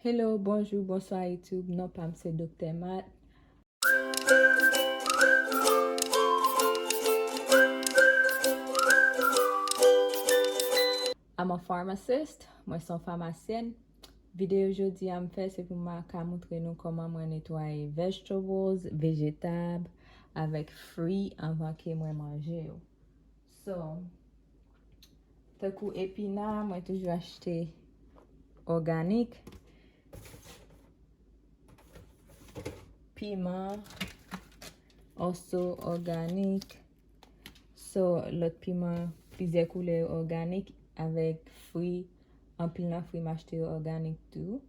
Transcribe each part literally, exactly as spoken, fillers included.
Hello, bonjou, bonswa YouTube. Non pa m se Doktè Matt. I'm a pharmacist. Mwen se yon famasyèn. Videyo jodi a m fè se pou m ka moutre nou kòman mwen netwaye vegetables, vejetab, avèk fri anvan ke mwen manje yo. So, tankou epina, mwen toujou achte òganik. Piman, also òganik. So, lòt piman, plizyè koulè yo òganik, avèk fri, anpil nan fri m achte yo òganik tou.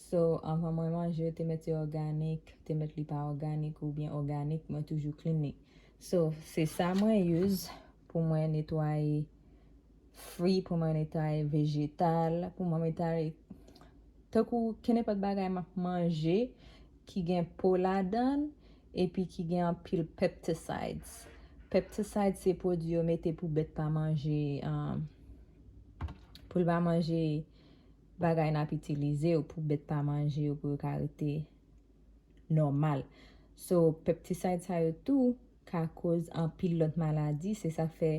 So, anvan mwen manje, te mèt se òganik, te mèt li pa òganik oubyen òganik, mwen toujou clean li. So, se sa mwen use pou mwen netwaye fri, pou mwen netwaye vejetal, pou mwen netwaye tankou kenenpòt bagay m ap manje ki gen po ladan l, epi ki gen anpil pepticides. Pepticides se pwodui yo mete pou bèt pa manje, um, pou l pa manje bagay n ap itilize yo, pou bèt pa manje yo, pou yo ka rete nòmal. So, peptisayd sa yo tou ka koz anpil lòt maladi. Se sa k fè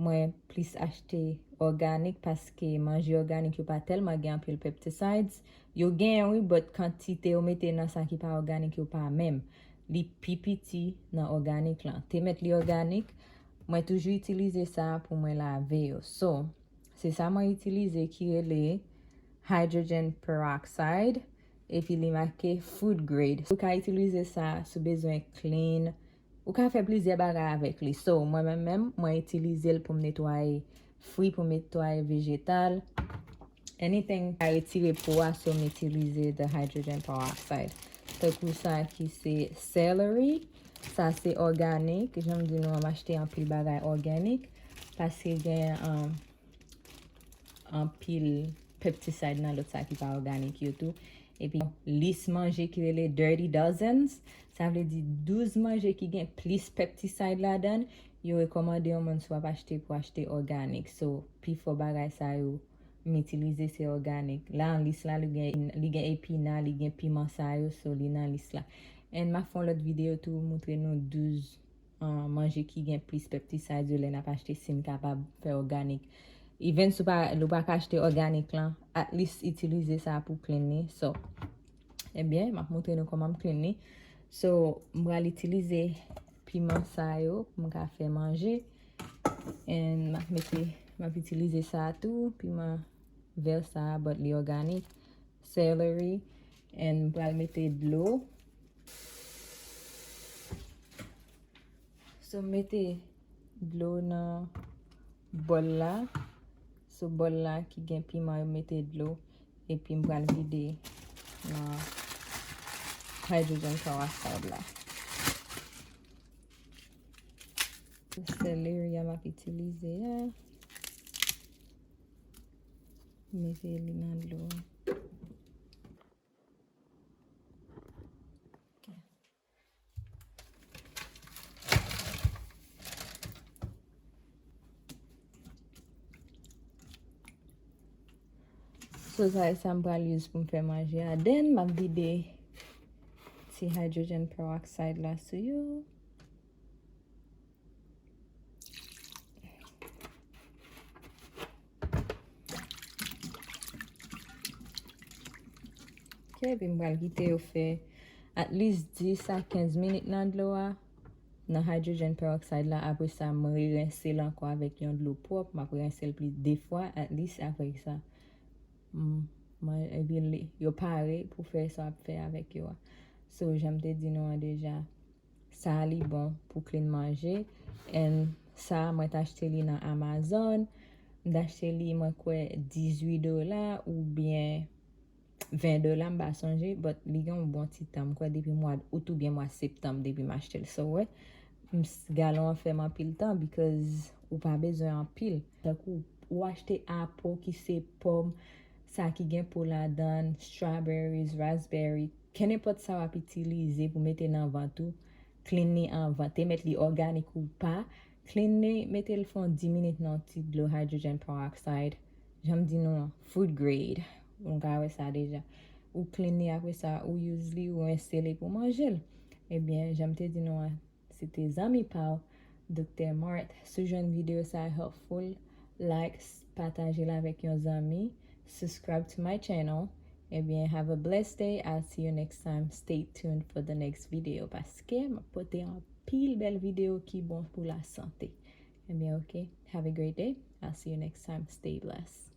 mwen plis achte òganik, paske manje òganik yo pa tèlman gen anpil peptisayd. Yo genyen wi, but kantite yo mete nan sa ki pa òganik yo pa menm. Li pi piti nan òganik lan. Te mèt li òganik, mwen toujou itilize sa pou mwen lave yo. So, se sa mwen itilize ki rele hydrogen peroxide, epi li make food grade. Ou ka itilize sa si w bezwen clean. Ou ka fè plizyè bagay avèk li. So, mwen menm menm, mwen itilize l pou m netwaye fri, pou m netwaye vejetal. Anything ka retire po a, so m itilize the hydrogen peroxide. Tankou sa ki se celery, sa se òganik. Jan m di nou an, m achte anpil bagay òganik, paske gen, um, anpil peptisayd nan lòt sa ki pa òganik yo tou. Epi, lis manje ki rele Dirty Dozens, sa vle di douz manje ki gen plis peptisayd ladan l, yo rekòmande yon moun si w ap achte pou achte òganik. So, pifò bagay sa yo m itilize se òganik. La, lis la, li gen, li gen epina, li gen piman sa yo, so li nan lis la. And m ap fè yon lòt videyo tou, moutre nou douz, uh, manje ki gen plis peptisayd yo lè n ap achte, si n kapab fè òganik. Even si w pa, ou pa ka achte òganik lan, at least itilize sa pou clean li. So, ebyen, m ap moutre nou kòman m clean li. So, m pral itilize piman sa yo pou m ka fè manje. And m ap mete, m ap itilize sa tou, piman vè sa, but li òganik. Celery, and m pral mete dlo. So, m mete dlo nan bòl la. So, bòl la ki gen piman yo, m mete dlo. Epi m pral vide nan hydrogen peroxide la. Celery a m ap itilize a. Mete li nan dlo a. Ok. So, sa e sa m pral use pou m fè manje a. Then, m ap vide ti hydrogen peroxide la sou yo. Ok, epi m pral kite yo fè at least dis a kenz minit nan dlo a, nan hydrogen peroxide la. Apre sa, m rerense l ankò avèk yon dlo pwòp. M ap rense l plis de fwa, at least, apre sa, m, m, epi li, yo pare pou fè sa w ap fè avèk yo a. So, jan m te di nou an deja, sa a li bon pou clean manje. And sa a, mwen t achte li nan Amazon. M t achte li, mwen kwè, dizuit dola oubyen ven dola, m pa sonje, but li gen yon bon ti tan. M kwè depi mwa out oubyen mwa septanm depi m achte l. So, wè, m s-, galon an fè m anpil tan because ou pa bezwen anpil. Tankou ou achte apo ki se pòm, sa ki gen po ladan, strawberries, raspberry, kenenpòt sa w ap itilize pou mete nan vant ou, clean li anvan. Te mèt li òganik ou pa, clean li, mete l fè yon dis minit nan yon ti dlo hydrogen peroxide. Jan m di nou an, food grade. Nou ka wè sa deja. ou clean li apre sa, ou use li, ou rinse li pou manje l. Ebyen, jan m te di nou an, se te zanmi pa w, Doktè Mart. Si w jwenn videyo sa a helpful, like, pataje l avèk yon zanmi, subscribe to my channel. Ebyen, have a blessed day. I'll see you next time. Stay tuned for the next video paske m ap pote anpil bèl videyo ki bon pou lasante. Ebyen, ok. Have a great day. I'll see you next time. Stay blessed.